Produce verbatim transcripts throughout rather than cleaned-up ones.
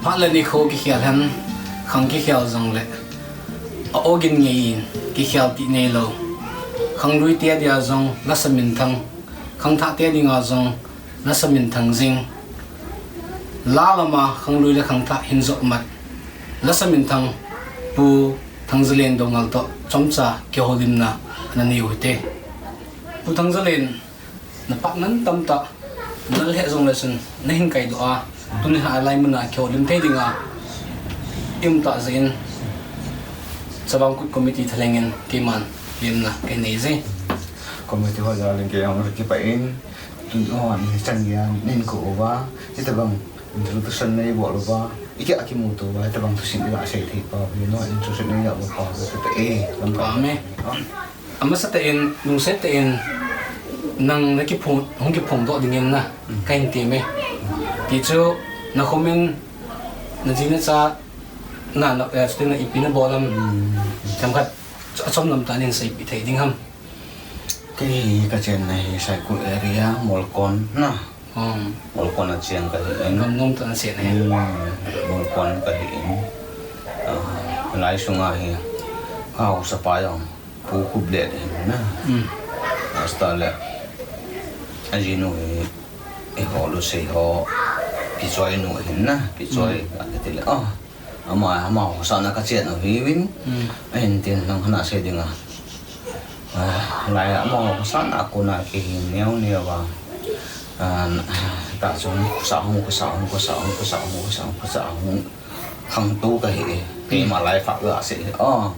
Alah nikho kikhel hen, khang kikhel jongle a-ogin ngeiyin kikhel ti neilou. Khanglui te dia jong lasa minthang, khangthah te dinga jong lasa minthang jing. La lama khanglui le khangthah hin jopmat, lasa minthang Pu Thangzalen Doungel toh chomcha kihoulimna nanei u hite. Pu Thangzalen, na phat mantam tah, nalheh jongle chun nahin kaidoh a, tuni a laimun a kihoulim thei dinga i um tah jeh in, Chavang Kut Committee thalheng in keiman lemna kahin nei e. Committee ho jal in kei jong kakipah in, tuni a hichan geiya nahin kou uva, hitabang introduction neibol uva, ikah a kimuto uva, hitabang thusim iga sei thei pau hi, introduction neibol pau hi kakipah e, lamkai. Amen. Amasa tah in, lungset tah in, nang nakiphong, hung kiphongdoh dingin na, kahin temme. Tichu, nakhomin, naji nacha, na, na, eh, chuti na ipi nabol ham, themkhat, achom lam tah in seipeh thei ding ham. Kei kachenna hi Saikul area, Molkon na. Molkon a cheng kahi in. Gam nom tah a nache na hi. Molkon kahi in. Ah, lai sunga hi kahaosapa jong Pu Kuplet ahin na. Hasta le ajinu hi, eiho Lusei ho, Pi Choi nu ahin na, Pi Choi akiti le. Ah, ama, amaho sanga kachenna hiuvin. Ahin tin lang hana sei dinga. Ah, lai amaho sanga kona kihin neo neo va. Ah, ta chung kasa hung, kasa hung, kasa hung, kasa hung, kasa hung, kasa hung. Khangtou kahi e. Keima lai fa ga sei. Ah.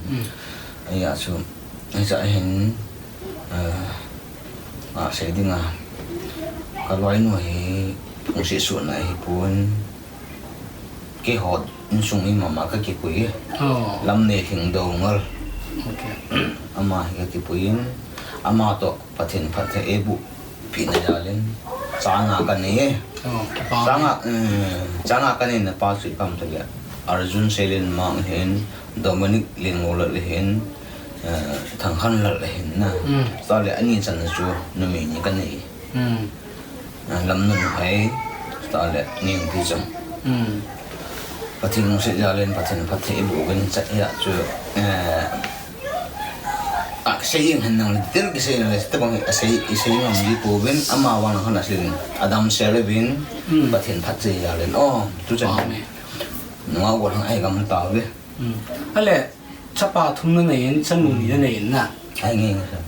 Ahi a chu, ahi cha hin, ah, asei dinga, kaloinu hi, lungset suhna hipon, keiho insung mi mama kakipui. Lamneilhing Doungel. Ama hi kakipui in, ama toh Pathen phatthei eiboh peh na jal in, changa kanei e. Changa, eh, changa kanei na pa chu ipi ham tile, Arjun Seilenmang hin, Dominic Lengoulal hin, eh, Thangkhanlal hin na. Chutah le ani channa chu numei ni kanei. Eh, Lamnunhoi, chutah le Nengtichong. Pathen lungset jal in, Pathen phatthei eiboh uvin, cha hia chu, eh, asei jeng hen nang le, detail kisei nang le, tabang hi asei, isei ngam ji pouvin, ama vang lang khat asei in, adam sel uvin, Pathen phatthei jal in. Oh, tuchan. Nunga gol hang ahi gam tauve. Ale, chapa thum nanei in, chanu ni nanei in na. Ahi nge, nge, sir.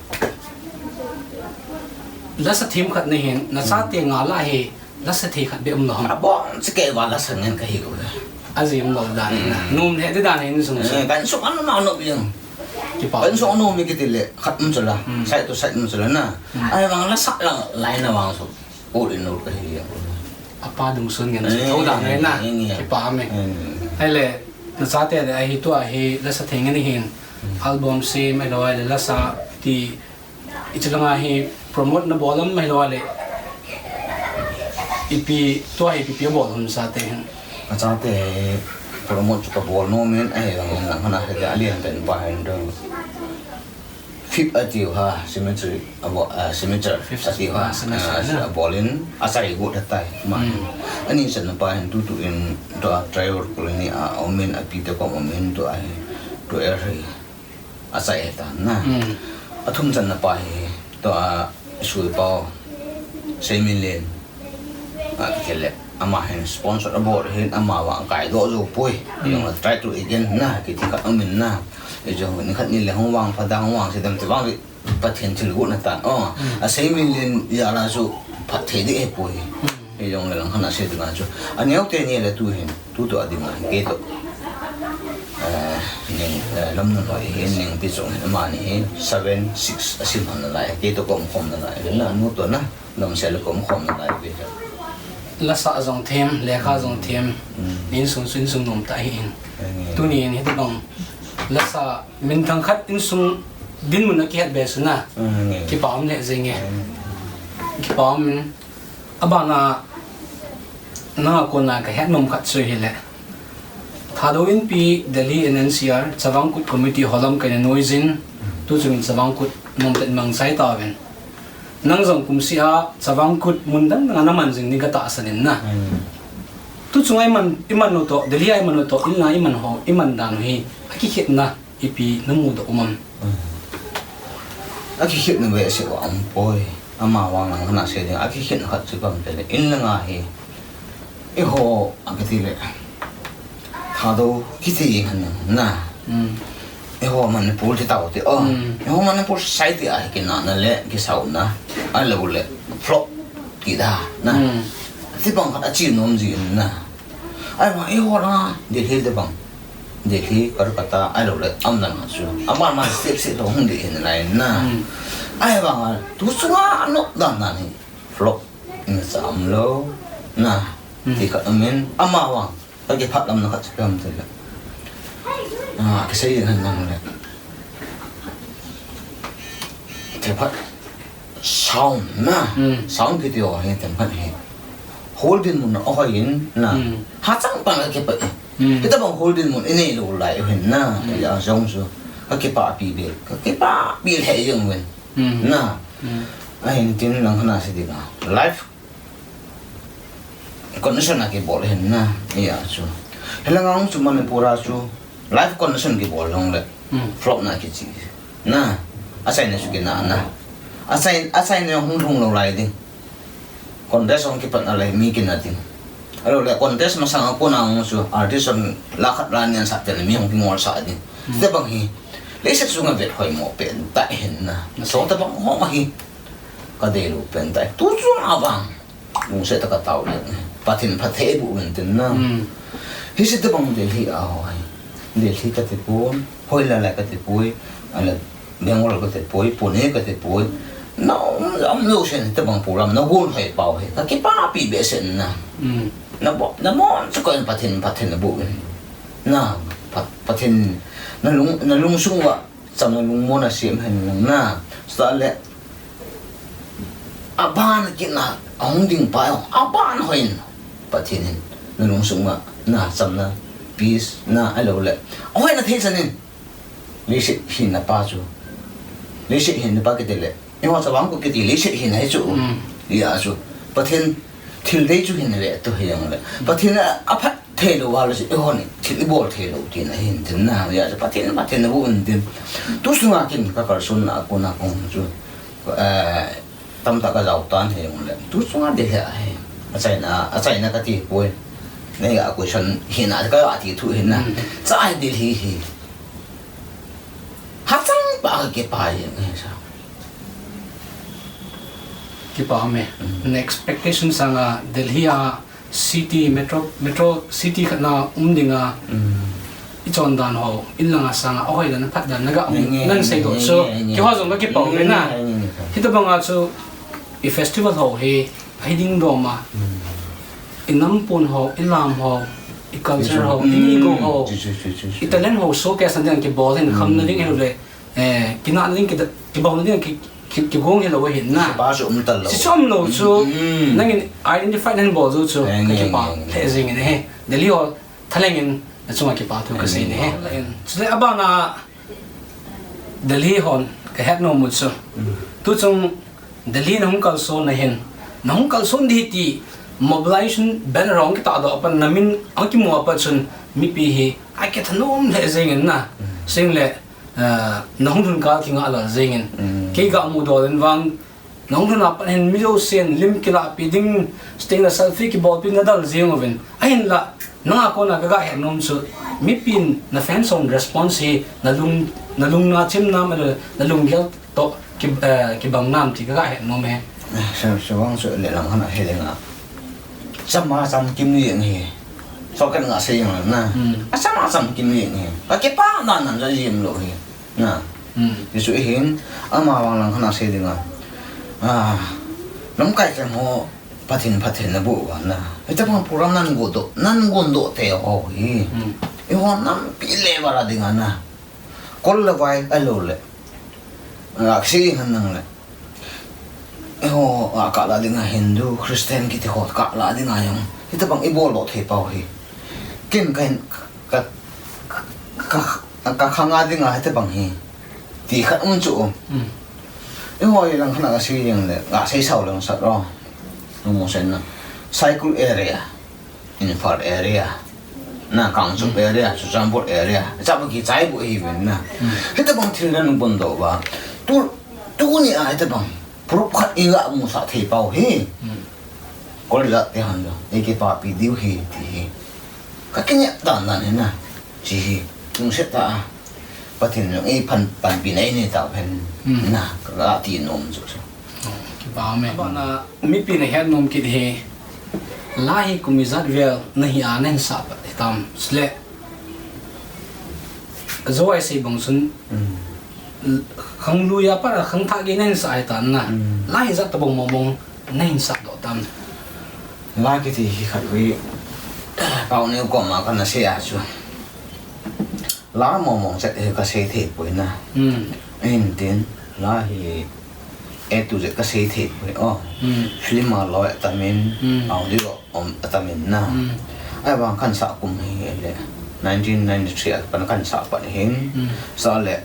Lasa themkhat nahin, nachate nga lah hi, lasa thei khat beh umlou ham. Abon, chikei va lasa ngen kahi u le. Ajeh umlou dan in na. Nom lheh di dan in sung sung. Eh, kan sung anu na nom jeng. Kipa. Kan sung anu mi kiti le, khat um chula. Side to side um chula na. Ahivang lasa la, lai na vang su. All in all kahi jeng. Apa dungsun ngen chu thou dan ngai na. Kipa me. Ahile, nachate le ahi tua hi lasa thei ngen hin. Album sem ahilou le lasa ti ichi langa hi promote nabol am ahilou le. Ipi tua hi ipi ipi bol ham chate hin. Achate promote chu kabol nom in ahi lang lang hana he alian pen pa hin do. Fifth atiu ha, cemetery, abo, ah, cemetery. Fifth atiu ha, ah, cemetery, ah, na. Abolin, achai got atai, ma. Ani channa pa hin tutu in, tua tribal colony a, umin api te kom umin, tua hi, tua er hi, achai ta, na. Athum channa pa hi, tua, Sui Pau, Seiminlen, ah, kile, ama hin sponsor abol hin, ama vang kai do jo poi. Jong la try to again na, kiti khat umin na. Ijong ni khat ni le hung vang pha dang vang se dam te vang le Pathen thilgon atan. Oh, a Seiminlen jal a chu phatthei ding ahipoi. Ijong le lang khat a sei ding a chu. Aneo teni le tu hin, tutu a ding a hin kei to. Eh, Neng, eh, Lamnunhoi hin, Nengtichong hin, amani hi seven six asim hon nalai, kei to kom khom nalai. Na nu to na. Namse le kom khom nalai ve. Lasa jong them, lekha jong them. Insung chu insung nom tah ahin. Tuni in hitabang lasa minthang khat insung dinmun a kihet be suna. Kipa um le jeng e. Kipa um in. Abana nanga kona kahet nom khat chu hile. Thadou Inpi, Delhi and N C R, Chavang Kut Committee ho lamkai na noijin, tuchungin Chavang Kut nomtah in mang chai tauvin. Nang jong kumseh a Chavang Kut mun dang dang a naman jing ding katahsan in na. Tu chunga iman, iman u toh, Delhi a iman u toh, inlanga iman ho, iman dan u hi, akikhetna, ipi namu doh um am? Akikhetna behseh a um poi. Amavang lang kana sei ding, akikhetna khat chu bang tile, inlanga hi, eiho, akiti le, Thadou kiti jeng hen na. Hmm. Eiho Manipur ti tao ti, oh. Hmm. Eiho Manipur society a hi kinahna le, kisauna, ahilou le, flop ti da, na. Hmm. Ti bang khat achi nom ji na. Ahivang, eiho langa, Delhi te bang. Delhi, Kolkata, ahilou le, amdan chu. Aman man step step to hung ding ahi nalai na. Hmm. Ahivang, tu chunga anop dan dan hi. Flop, imacha umlou, na. Hmm. Ti khat aum in, amavang. Kakipah lam na khat chu ipi ham tile. Ah, kisei hen lang le. Themkhat sound na. Hmm. Sound kiti ho hi themkhat hi. Hall dinmun ahoi in na. Hmm. Hachang pang kakipah e. Hmm. Hitabang hall dinmun inei lou lai u hin na. Hmm. Hijeh a jong chu. Kakipah pi be. Kakipah pi lheh jeng uvin. Hmm. Na. Hmm. Ahin tin lang kana sei ding a. Live condition a kibol hin na, hijeh a chu. Hilanga hung chu Manipur a chu live condition kibol jongle. Hmm. Flop na kichi. Na, achaina chu kinahna. Achai, achaina hung lhung lou lai ding. Contest hung kipat nalai mi kina ding. Ahilou le contest masang a kona hung chu artist hon la khat la ni asah teng le mi hung kingol sah ding. Hmm. Tobang hi, leiset chunga vet hoimo pen tah hin na. Chutobang ho ma hi. Kadei lou pen tah. Tu chunga vang. Lungset tah a katao le. Pathen phatthei boh uvin tin na. Hmm. Hiche tobang Delhi a ho hi. Delhi kati poi, hoilai lai kati poi, ahile Bangalore kati poi, Pune kati poi. Na um, um lou sen tobang program, na gon hoi pau hi. Kakipah pi behseh na. Hmm. Na bo, na bon chu koi Pathen, Pathen na boh uvin. Na, Pa-, Pathen, na lung, na lungsung uva. Chamna lungmonna sem hen lang na. Chutah le, aban kitna, ahung ding pa, aban hoi in. Pathen in, na lungsung uva, na chamna, peace, na ahilou le. Ahoi na thei chan in. Leiset hinna pa chu. Leiset hinna pa kiti le. Eiho chavang ko kiti leiset hinna hi chu. Mm. Hijeh a chu. Pathen thil dei chu hin ve tu hi jong le. Pathen a, aphat thei lou a lou chu, eiho ni, thil ibol thei lou tina hin tin na, hijeh a chu Pathen, Pathen na boh un tin. Tu sunga kin ka kalson na a kona kahung chu, eh, tamtah ka jao tan hi jong le. Tu sunga Delhi a hi. Achaina, achaina kati poi. Nei a question hina ka ti thu hin na. Hmm. Cha hi Delhi hi. Hachang pa ka kipa jeng hi sa. Kipa me. Hmm. Na expectation sanga Delhi a city, metro, metro city khat na um dinga, mm, i chondan ho, inlanga sanga, ahoi dan, aphat dan, na ga um, nge, nge, nan sei doh chu, nge, nge, nge, keiho jong ka kipa uve na. Nge, nge, nge, nge. Hitobanga chu, i festival ho hi, ahi ding dom a. Mm. I nampon ho, i lam ho, i culture ho, mm, i nigo ho, chu, chu, chu, chu, chu, i talent ho showcase na ding kibol hin, mm, khamna ding hilou le. Eh, kinahna ding, ki, kibouna ding, ki, ki, kigong hilou ahin na. Hiche pa chu um talou. Hiche chu umlou chu, mm, nangin identify nahin bol jou chu, eh, ka kipa, nge, nge, nge, lheh jeng in ahi. Delhi ho, thalheng in, na chunga kipa thu ka sei in ahi. Nge, nge. Chule abana, Delhi hon, ka het nom u chu. Mm. Tu chung, Delhi na hung kalson na hin, na hung kalson ding ti, mobilization banner hung kitahdoh a pat, na min hung kimu a pat chun, mipi hi, akithanom lheh jeng in na. Mm. Sing le, Ah, na hung lhun kal kingah lal jeng in. Mm. Kei ga mudoh in vang, na hung lhun a pat hin mi jousen lim kilahpi ding, sting le selfie kibolpi na dal jeng uvin. Ahinla, nanga kona ka ga het nom chu, mipin na fans hon response hi, na lung, na lung na chim nam, na lunggel toh ki, eh, kibang nam ti ka ga het nom e. Eh, sa, sa vang chu le lang hana he le nga. Chama cham kim ni jeng hi. Socket nga sei jeng na. Hmm. Achama cham kim ni jeng hi. Ka kipa na nan ja jim lou hi. Na. Hmm. Ti chu hin, ama vang lang hana sei ding a. Ah, lamkai chang ho, Pathen, Pathen na boh uva na. Hitabang program nan gon doh, nan gon doh te ho hi. Hmm. Eiho nampi le vala ding a na. Kol le vai ahilou le. Aksi han nang le. Eiho, a kah lah ding a Hindu, Christian kiti ho kah lah ding a jong. Hitabang i bol doh thei pau hi. Ken ka hin, ka, ka, ka, ka khang a ding a hitabang hi. Ti khat um chu. Mm. Eiho i lang khat na ka sei jeng le, ka sei sao le sat lo. Nung mo sen na. Saikul area. Imphal area, na Kangchup area, Churachandpur area, chapa kichai bu hi ven na. Hitabang thil na nung pon do ba. Tu, tu ni a hitabang proof khat i ga mu sa thei pau hi. Kol la te han lo. Ei kipapi diu hi ti hi. Ka kinya dan dan hi na. Chi hi. Nung set ta a. Pathen jong ei pan, panpi nei nei tau hen. Na, ka ti nom chu chu. Kipa me. Ba na, mipi na het nom kit hi. La hi kum ijat vel na hi a na hin sa pat hitam. Sle. Zo ai sei bang sun. Khang lu ya pa khang tha ge na hin sa hitan na. La hi jat tabang mong mong na hin sa do tam. La kiti hi khat ui. Pau neu koma kana sei a chu. La mong mong set hi ka sei thei poi na. Ahin tin, la hi A to Z ka sei thei poi. Oh. Film a loi atamin, audio um atamin na. Ahivang kan sa kum hi le nineteen ninety-three a pan kan sa pan hin. Sa le,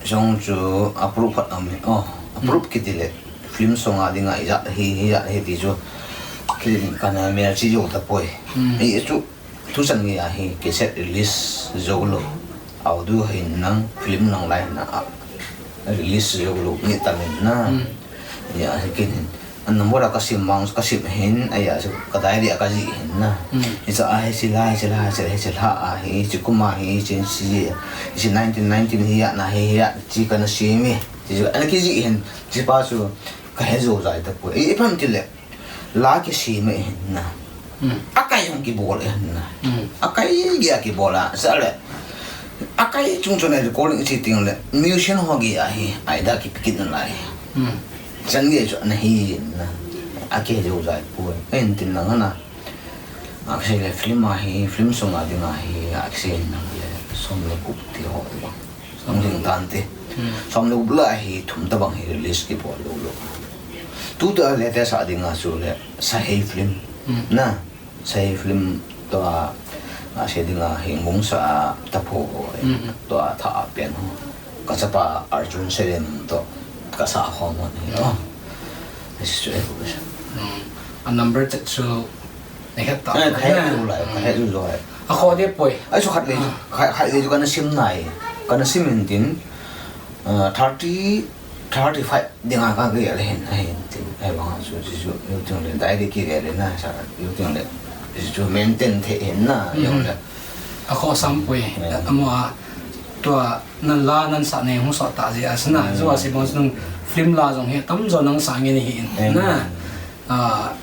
jong chu approve phat aum hi. Oh, approve kiti le. Film song a dinga ijat hi, ijat hi ti chu. Kiti kana mel chi jo ta poi. Ei chu Tuchan gei a hi cassette release jou lou. Audio hin nang, film nang lai na a release jou lou ni tamin na. Ya, hi kin hin. An number a ka sim mang, ka sim hin, aya, so ka diary a ka ji hin na. Hi cha a hi chi la, hi chi la, hi chi la, hi chi la a hi, chi kum a hi, chi si, chi nineteen nineteen hi ya na hi, hi ya, chi kana sim hi. Chi chu, ana ki ji hin, chi pa chu, ka he jou jai ta poi. I, i phan ti le. La kisem e hin na. Akai jong kibol e hin na. Akai gei a kibol a, sa le. Akai chung chun a recording chi ting le. Musician ho gei a hi, aida kipi kit na lai. Chan gei chu ana hi hin na. Aki jou jai poi. Ahin tin lang na. Akisei le film a hi, film song a ding a hi, akisei nang le. Som le gup ti ho le bang. Hung ding tan ti. Som le gup la hi thum tabang hi release kibol lou lou. Tu ta le te sa ding a chu le Sahei film. Na, Sahei film to a, a se ding a hi mung sa a ta pho ho. To a tha a pen ho. Ka chapa Arjun Serem to ka sa ho mo ni. Oh. This is very good. A number chet chu Nei het ta. Eh, ka het u lai, ka het u lai. A kho de poi. Ai, chu khat le, khat, khat le chu kana sim nai. Kana sim in tin, ah, thirty, thirty-five ding a ka gel hin, ahin tin. Ai, bang chu, chu, chu, yu ting le, dai de ki le le na, sa, yu ting le. Chu maintain the hin na, yu le. A kho sam poi. Amo a, tua, nan la, nan sa nei hung sot ta ji a sina. Chu a si bang chu film la jong hi, tam jo nang sa nge ni hin. Na. A,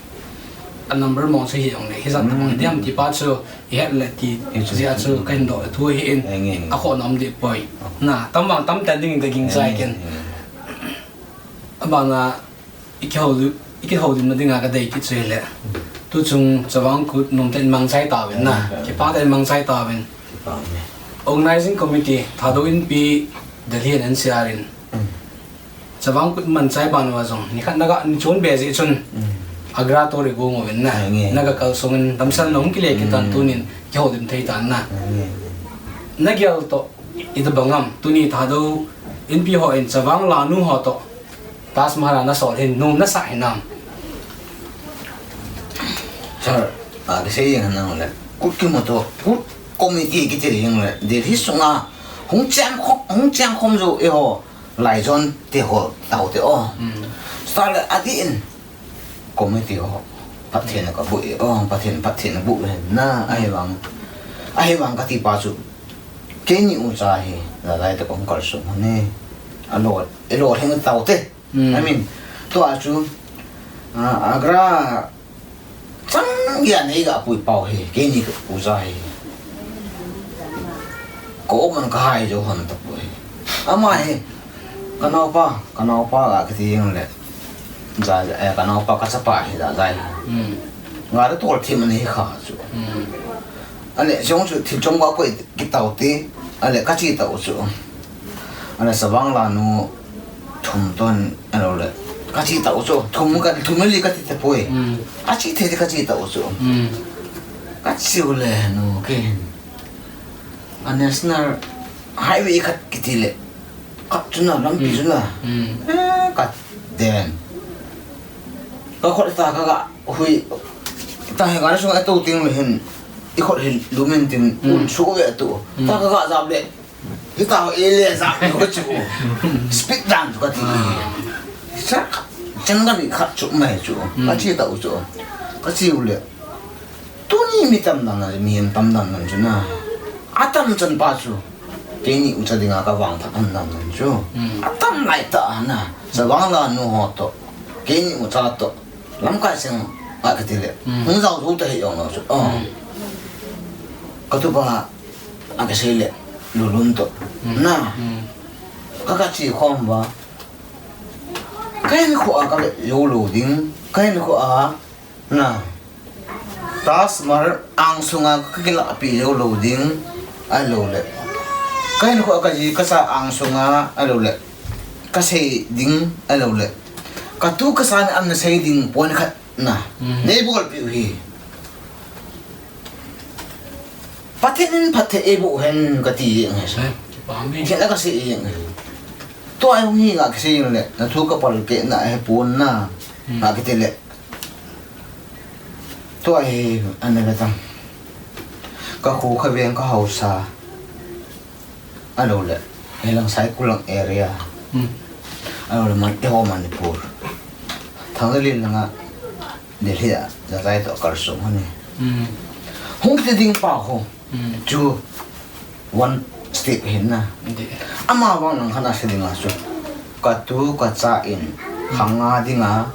a number mong chu hi jong le, hi jat na mong diam ti pa chu, i het le ti, hi chu, zia chu, ka hin doh thu hi in, a kho nom di poi. Na, tam vang tam ten ding ka ging zai ken. A bang a, i kihou, i kihou dim na ding a ka dei kit chu hi le. Tu chung Chavang Kut nom ten mang chai ta ven na, kipa ten mang chai ta ven. Organizing Committee, Thadou Inpi, Delhi and N C R in. Chavang Kut man chai ban uva jong, nikhat na ga ni chun be ji chun, Agra tour i gu ngu vin na, na ga kal sung in, damsel na hung kile kitan tunin, kihou dim thei tan na. Na gel to, i ta bang am, tuni Thadou Inpi ho in Chavang lanu ho to, Taj Mahal a na sol hin, nom na sa hin am. Sir, a, kisei jeng na le, Kut kimo to, Kut committee kiti jeng le, Delhi sunga, hung chang khom, hung chang khom jo e ho. Laijon te ho tau te o. Sa le adih in. Committee ho. Pathen ka bu e o. Pathen, Pathen bu e na. Ahi vang. Ahi vang ka ti pa chu. Keini u cha hi. La lai te kong kal sung ni. A lo, e lo heng tau te. I mean, tua chu. A, Agra Chang gei a nei ga pui pau hi, keini ka pu cha hi. Ko man ka hai jo hon ta pui. Ama hi, ka naupa, ka naupa ga kiti jeng le. Ja, eh, ka naupa ka chapa hi ja, ja hi. Nga da tol thim ani kha chu. Ale, jong chu thil chom ga koi ki tau ti, ale, ka chi tau chu. Ana Chavang lanu thum ton, ano le. Ka chi tau chu, thum ka, thum li ka ti te poi. A chi the ka chi tau chu. Ka chi u le, no, ke. A National Highway khat kiti le. Ka chu na, lampi chu na. Eh, ka den. Ka khol ta ka ga. Hui, Ta hi gari sunga tou ting le hin, i khut hin lumin tin, un su ve tu. Ta ka ga jap le. Hita ho ele jap le ho chu. Speed dan chu ka ti. Sa, chang ka ni khat chu mai chu. Ka chi ta u chu. Ka chi u le. Tuni mi tam dan na, mi tam dan na chu na. A tam chan pa chu. Keini u cha dinga ka vang thak an dan na chu. A tam lai ta na. Sa vang la nu ho to. Keini u cha to. Lamkai seng a ka ti le. Hung zau zo ta hi yong lo chu. Oh. Ka tu pa a ka sei le. Lulun to. Na. Ka ka chi khom ba. Ka hin khu a ka le yo lo ding. Ka hin khu a. Na. Taj Mahal ang sunga ka kila pi yo lo ding. A lo le. Ka hin khu a ka ji ka sa ang sunga a lo le. Ka sei ding a lo le. Ka tu ka sa ni am na sei ding pon khat. Na, nei bol pi u hi. Pathen in phatthei ei boh hen ka ti jeng hi. Kipa mi. Kila ka sei jeng hi. Tua hi nga ka sei jeng le, na thu ka pal ke na he pon na. Nga ka ti le. Tua hi an na ka tang. Ka khu ka veng ka hausa. A lo le, he lang Saikul lang area. A lo le man, e ho Manipur. Thangzalin langa Delhi a, Jajai to kal sung honi. Hung kiti ding pa ho. Chu one step hin na. Ama vang lang khana se ding a chu. Ka tu ka cha in khanga ding a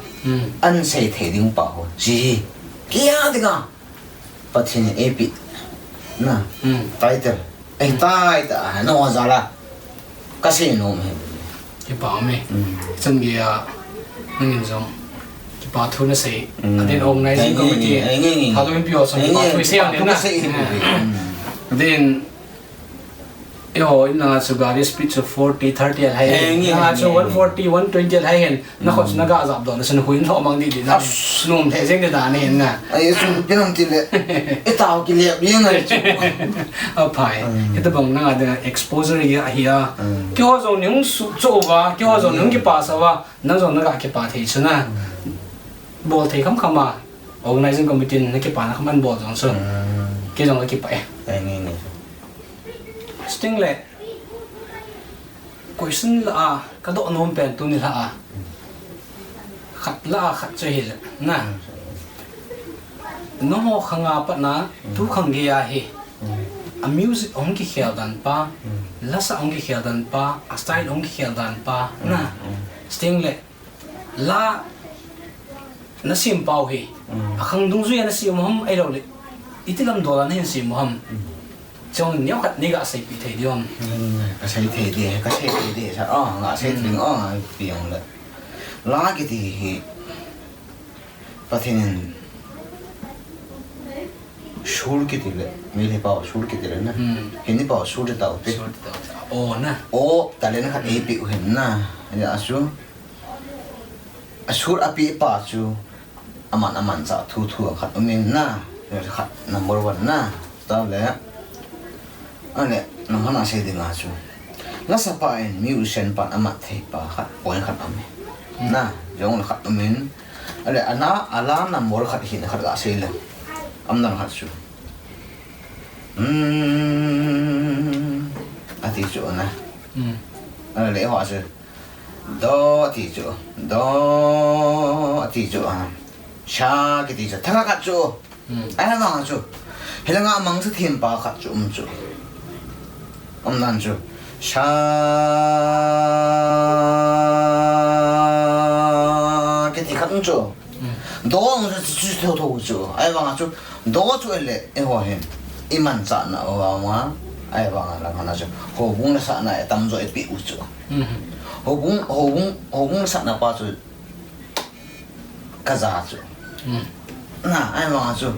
an sei thei ding pa ho. Chi hi. Kia ding a. Pathen in ei pi. Na. Title. Ei tai ta, na wa za la. Ka sei nom he. Kipa me. Chan ge a, nangin jong. Kipa thu na sei. Adin organizing committee. Tha to in pi o song kipa thu sei ang na. Adin, e ho, in na chu gari speed chu forty, thirty a hai. Na chu one forty, one twenty a hai hen. Na khut na ga jap do, na sun huin tho mang di di na. Nom the jeng de da ne na. Ai, sun pinam ti le. E tao ki le, bi ngai chu. A phai. Kita bang na ga exposure ya hi a. Ki ho jong ni hung su cho va, ki ho jong ni hung kipa sa va, na jong na ga kipa thei chu na. Bol thei kham kham a. Organizing committee na kipa na kham an bol jong su. Ki jong na kipa e. Ai, ni ni. Sting le. Question la a, ka doh nom pen tuni la a. Khat la a, khat chu hi le. Na. Nangho khanga pat na, tu khang ge a hi. A music hung kikhel dan pa, lasa hung kikhel dan pa, a style hung kikhel dan pa. Na. Sting le. La na sim pau hi. A khang dungjui a na sim ham, ai lo le. Iti lam dol a na hin sim ham. Chong neo khat ni ga sei pi thei di ham. Ka sei thei di, ka sei thei di, sa, oh, nga sei thei, oh, nga pi ang le. La kiti hi. Pathen in sur kiti le, Meitei pau sur kiti le na. Hindi pau sur ti tau te. Sur ti tau te. O na. O, talent khat ei pi u hin na. Ya su. A sur a pi pa chu. Aman, aman cha thu thu khat um in na. Khat number one na. Ta le. Ane, nang hana sei ding a chu. Lasa pa in musician pan amat thei pa khat, point khat um e. Na, jong le khat um in. Ale, ana, ala number khat hin khat ga sei le. Am dan khat chu. Hmm. Ati chu na. Ale, ho chu. Do ati chu. Do ati chu. Sha kiti chu. Thanga khat chu. Ai vang chu. Hilanga mang sa thim pa khat chu um chu. Um nan chu. Sha kiti khat um chu. Do um chu chu tho tho chu. Ai vang chu. Do chu le e ho hin. I man cha na o ma. Ai vang la hana chu. Ho bung na sa na e tam jo e pi u chu. Ho bung, ho bung, ho bung sa na pa chu. Ka ja chu. Na, ai vang chu.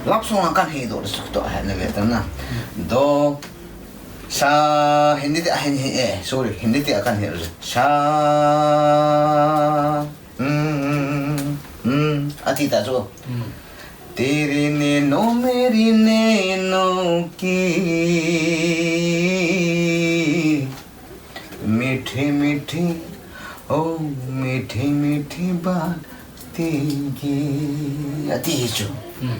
Love song a kan hi do chu to hai na ve ta na. Do, sa, Hindi ti a hin hi e, sorry, Hindi ti a kan hi. Sa, mm, mm, ati ta chu. तेरे नैनों मेरी नैनों की मीठी मीठी, ओ मीठी मीठी बातें की। Ati hi chu. Hmm.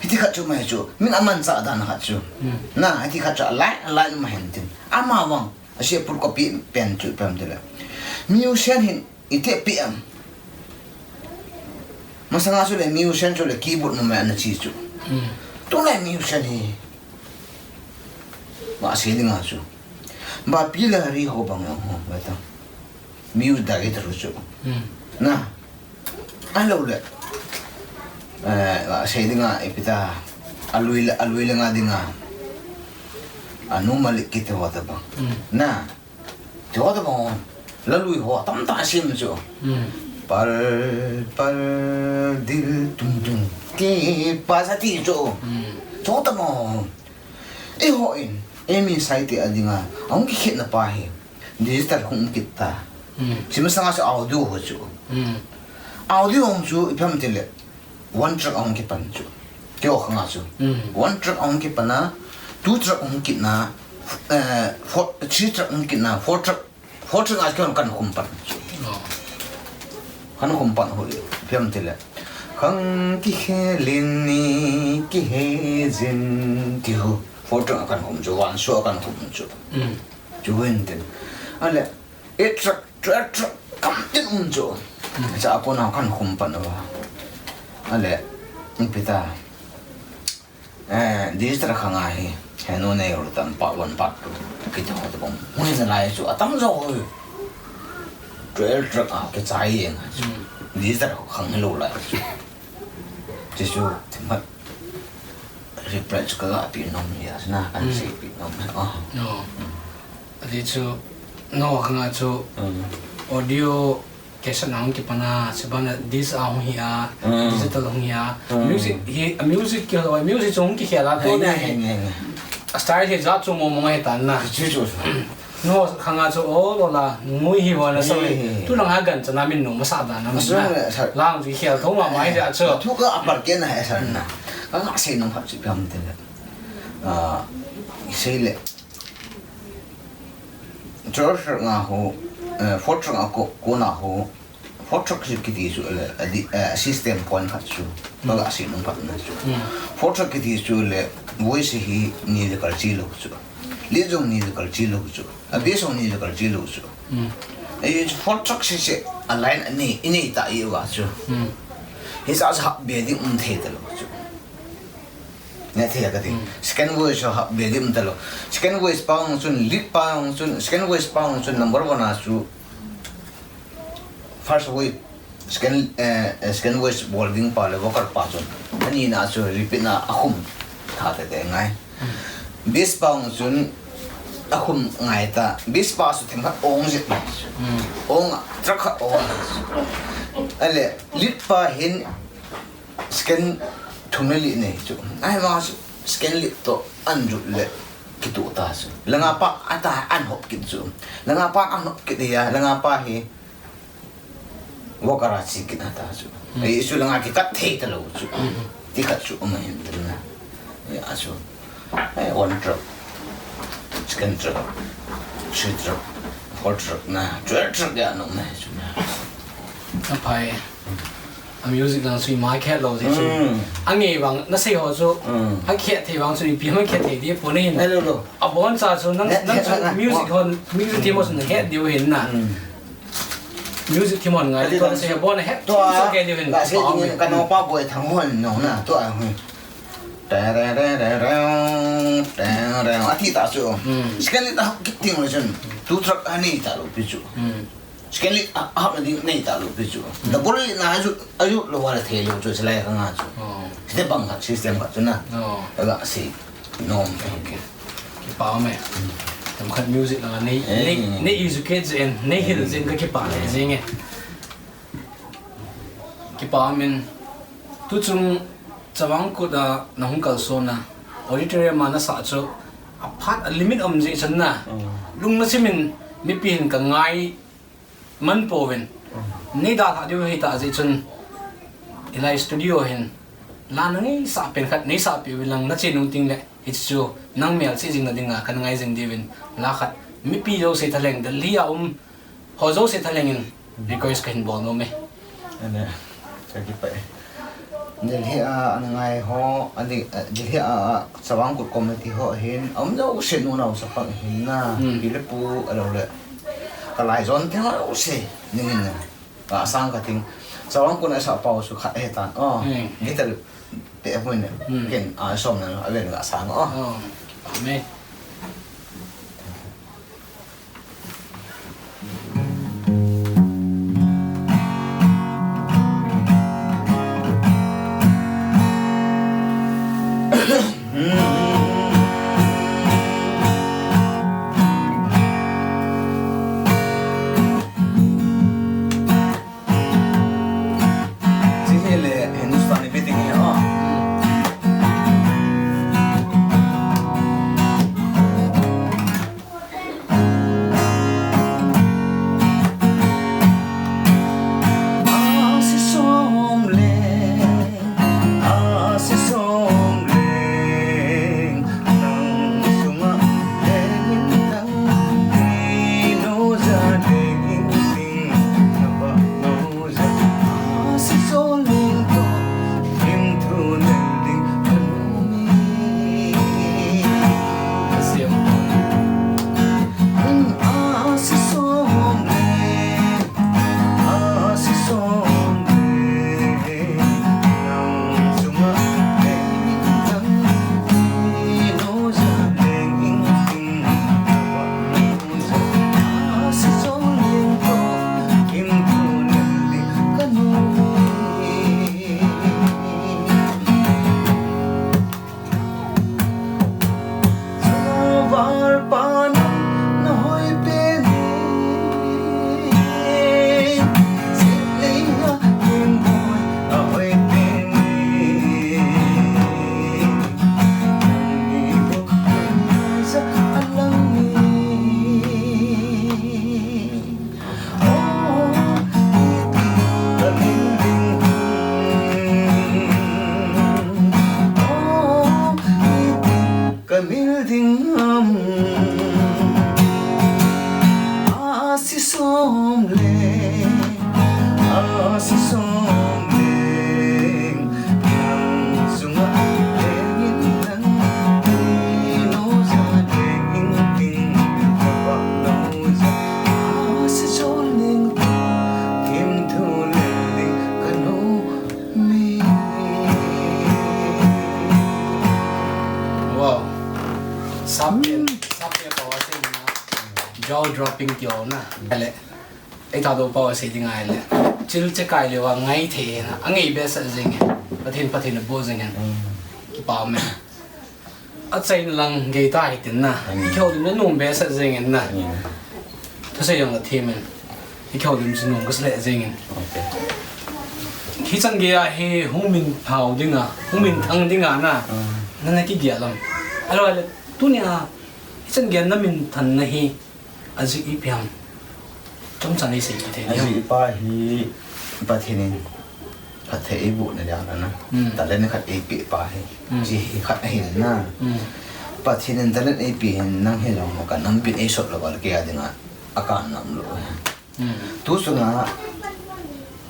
Hiti khat chu mai chu, min amanchah dan khat chu. Hmm. Na, hiti khat chu, alai, alai ma hen tin. Amavang, asia pur copy pen chu, pen tile. Musician hin, iti pi am. Masanga chu le, musician chu le, keyboard numei ana chi chu. Hmm. Tulai musician hi. Ba sei dinga chu. Ba pi la ri ho bang ho, ba ta. Music director chu. Hmm. Na. Ahilou le. Eh, sei dinga, ipi ta. Alui le, alui le nga dinga. Anu Malik kiti ho tabang. Hmm. Na. Ti ho tabang. Lalui ho, tamtah sem chu. Hmm. Pal, pal, dil, tum, tum. Ti, pa sa ti chu. Hmm. Ti ho tabang. Eiho in, M E Saite a dinga, ahung kikhetna pa hi. Digital hung kit ta. Hmm. Hiche masanga chu audio ho chu. Hmm. Audio hung chu ipi ham tile. One track ahung kipan chu. Keiho khanga chu. Hmm. One track ahung kipan a, two track ahung kitna, eh, four, three track ahung kitna, four track, four track a keiho kan khum pan chu. Oh. Kan khum pan ho ipi ham tile. Khang kikhel in ni kihe jin ti ho. Four track a kan khum chu, one show a kan khum chu. Hmm. Chu hin tin. Ale, eight track, twelve track, kam tin um chu. Hmm. Cha a kona kan khum pan uva. Ale, ipi ta. Eh, digital khanga hi. Henu nei ru tam part one, part two. Kiti ho tabang. Hung na lai chu, atam jo ho. Twelve track a, kichai jeng chu. Hmm. Digital khang hilou lai chu. Chu chu, themkhat reply chu kaga pe nom hi a, na, kan Hmm. sei pe nom hi a. Oh. Hmm. Ati chu, nangho khanga chu Hmm. audio cassette na hung kipan a, chuban a disc a hung hi a, Hmm. digital hung hi a. Hmm. Music hi, music kihol, music chu hung kikhel a, Heng, tuna hi. heng, heng, heng. A style hi jat chu mong mong ahi tan na. Chu, chu, chu. Nangho khanga chu, o, lo la, ngui hi ho na sa Hei, le. hei, hei. Tu lang ha gan chana min nung masa dan na Asu min na. le, sir. Lang chu khel thou ma mai ja chu. Thu ka apar ke na he sir na. Ka nga sei nung phat chu pam te le. Ah, sei le. Church nga ho, eh, four church nga ko, ko na ho. Four track kiti chu le, a di, eh, system point khat chu. Hmm. Baga si nung khat na chu. Hmm. Four track kiti chu le, voice hi ni le kal chi lo chu. Lead jong ni le kal chi lo chu. A bass jong ni le kal chi lo chu. Hmm. Ei chu four track si se, a line a ni, i ni ta i wa chu. Hmm. Hi sa sa be ding um thei ta lo chu. Ne thei ka ti. Hmm. Second voice ha be ding um ta lo. Second voice pa hung chun, lead pa hung chun, second voice pa hung chun, number one a chu. First voice, second, eh, eh, second voice bol ding pa le vocal pa chun. Ani na chu repeat na a khum tha te te ngai. Bass pa hung chun a khum ngai ta. Bass pa chu themkhat ong jep. Hmm. Ong a, track khat ong. Ale, lead pa hin second thum le li nei chu. Ahivang chu second lead to an jut le. Kitu ta chu. Langa pa ata an hop kit chu. Langa pa an hop kit ya, langa pa hi vocal a chi kit ta chu. Hmm. Ei chu langa kikat thei ta lo chu. Hmm. Ti khat chu um hin na. Ya chu. Ei, one track. Second track. Three track. Four track na. Twelve track ya no me chu na. Aphai. A music lang chu ima khet lo jeh chu. Mm. Angei vang, nasei ho chu. Mm. Akhet thei vang chu ipi ham khet thei di pon ahin. Hello, lo. Abon cha chu nang, nang chu music hon, music thim ho chu nahet diu hin na. Mm. Music thim hon ngai, tua nasei abon het, tua chu kei diu hin. Ka sei ding, ka nao pa Boithang hon no na, tua hon. Ta ra ra ra ra, ta ra. Ati ta chu. Mm. Second lead a kiting lo chun. Two track ani ta lo pi chu. Mm. Second lead a, a hap na ding nei ta lo pi chu. Double lead na aju, aju lo wala thei lo chu, silai ka nga chu. Oh. Step bang khat, system khat chu na. Oh. Ka ga si. Nom. Okay. Kipa me. Themkhat music la nei, eh, nei, nei educate jen, nei hil jen ka kipa le jing e. Kipa min. Tu chung Chavang Kut a na hung kalson a. Auditorium a na sa chu. Aphat a limit um jeh chun na. Oh. Lung na chimin mipi hin ka ngai man pouvin. Nei dalha diu hita jeh chun hilai studio hin la na ngeisa pen khat neisa peh uvin lang na che nung teng le hichu nang melchih jing na dinga kan ngai jing diuvin la khat mipi jouse thalheng Delhi a um ho jouse thalheng in request kahin bol nom e. Ana, ka kipah e. Delhi a, ana ngai ho, a di-, a, Delhi a, a, Chavang Kut Committee ho hin, a um jouse nunau chapang hin na, Hmm. pi le pu, a lo le. Ka laijon te ho jouse, ning in na. Ka sang ka ting. Chavang Kut a sa pau su khat he tan. Oh, Hmm. guitar te a pun ne. Hmm. Ken, a som na, a ven ka sang. Oh. Oh. Amen. Hiche hi le Hindustani beating hi, oh. Ka mil ding ham. A si som le, a si som le, nang sunga lengin nang, no ja lengin ting, ka pa no ja. A si som leng to, kim thu leng ding, ka no Wow. Sap pen, sap pen pau a sei na. Jaw dropping ti ho na. Ale. Ei ta do pau a sei ding ahile. Chil che kai le va ngai the na. A ngai behseh jing e. Pathen, Pathen a boh jing e. Kipa me. Achaina lang gei ta hitin na. Mm. Kihoulim na nom behseh jeng in na. Mm. Thusei jong la them in. Kihoulim chu nom kasa leh jeng in. Okay. Hichan gei a hi hung minthang ding a, hung minthang ding a na. Mm. Nana kigel lam. Ahilou le tunia hichan gei a na minthanna hi Ajeh ipi ham? Chomcha nei sei kit thei diam? Ajeh pa hi Pathen in phatthei eiboh na dia na. Hmm. Talent khat eipeh pa hi. Hmm. Hiche hi khat ahin na. Hmm. Pathen in talent eipeh hin nang hi jong ka nampi in eisol lou a le kei a dinga akan nam lou. Hmm. Tu chunga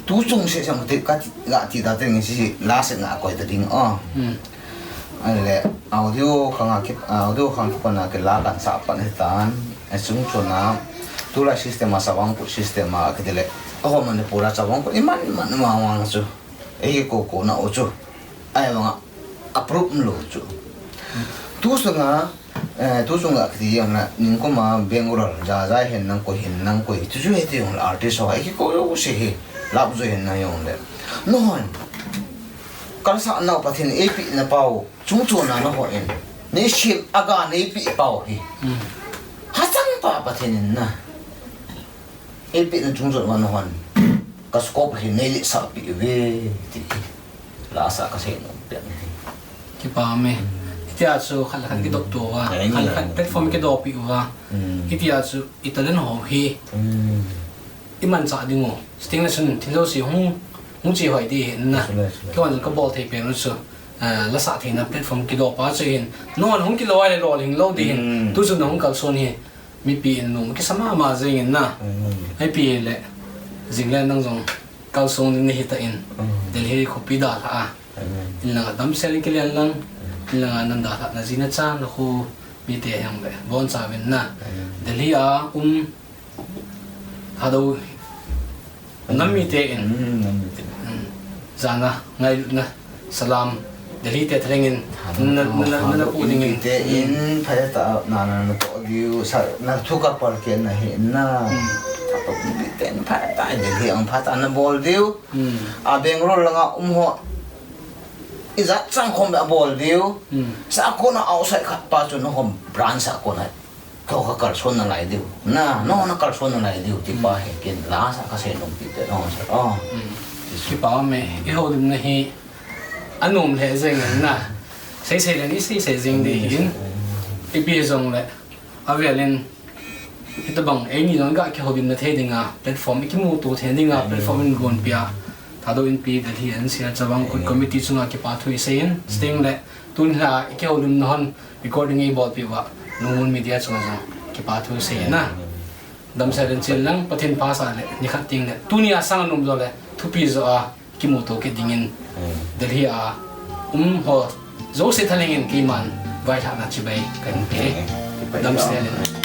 Tu chung seh seh ti ka ti, ga ti ta teng si la seh na koi ta ding o. Hmm. Ahile audio khang a ki, audio khang ki kona kila kan sa pan hitan. Achung chuna tulai system a Chavang Kut system a kiti le. Aho Manipur a Chavang Kut iman man ma wang chu. Ei ko ko na o chu. Ahivanga approve lou chu. Tu chunga Eh, tu chunga kiti jong le, ningkum a Bengal, Jaja hin nang koi hin nang koi, tu chu hiti jong le artist ho, ei kikou jouse hi, lap jo hin nang jong le. Nahon, kalsah nau Pathen eipeh na pau, chung chuna nahon, nei sem a ga neipeh pau hi. Hmm. Hachang pa Pathen in na. Eipeh na chung chun vang hon. Ka scope hi nei letsah peh uve, ti hi. La sa ka sei nom peh hi. Kipa me. Hmm. Hitia chu khat le khat kidop to uva. Hmm. Khat le khat platform kidopi uva. Hmm. Hitia chu i talent ho hi. Hmm. I manchah ding u. Sting le sun thil jouse hung, hung che hoi di hin na. Sure, sure. Kei vang ka bol thei pen u chu. Ah, la sa theina platform kidopa chu hin. Nahon hung kilo a le lol hing lou di hin. Hmm. Tu chu na hung kalson hi. Mipi in nom kisa mama jeng in na. Mm. Mipi le jing le nang jong kalsong ding nahi tan. Mm. Delhi khopi dalha a. Inlanga damsel in kile lang, inlanga nadalhah na jina cha na khu mite hijongle boncha uvin na. Delhi a um Thadou nam mite in, nam mite in, jana ngailutna salam Delhi te thalheng in na, na, na, na pu dingin. Te in phatah a na, na, na toh diu, sa, na thu kapal kit na hi na. Thadou mite in phatah a Delhi a um phatah a na bol diu. A Bangalore langa um ho ijat chang khom a bol diu. Sa kona outside khat pa chu nahom branch a kona kho kakalson nalai diu. Na, nana kalson nalai diu, tipa hi ken lasa kasei nom pi te, no, sir. Oh. Kipa me, i houlimna hi anom lheh jeng in na. Seisei le ni seisei jeng ding hin. Ipi jongle, avel in, hitabang, eini jong ga kihoulimna thei dinga, platform i kimuto thei dinga, platform in gonpia. Thadou Inpi Delhi N C R Chavang Kut Committee chunga kipa thu isei in, sting le, tun la i kihoulimna hon, recording eibolpeh uva, Lungmon Media chunga jong kipa thu isei in a. Damsel in chil lang, Pathen phasah le, nikhat teng le, tunia sang anom jo le, thupi jo a kimuto kit dingin, Delhi a um ho jouse thalheng in keiman vailhahna chibai kahin pe. Damsel in.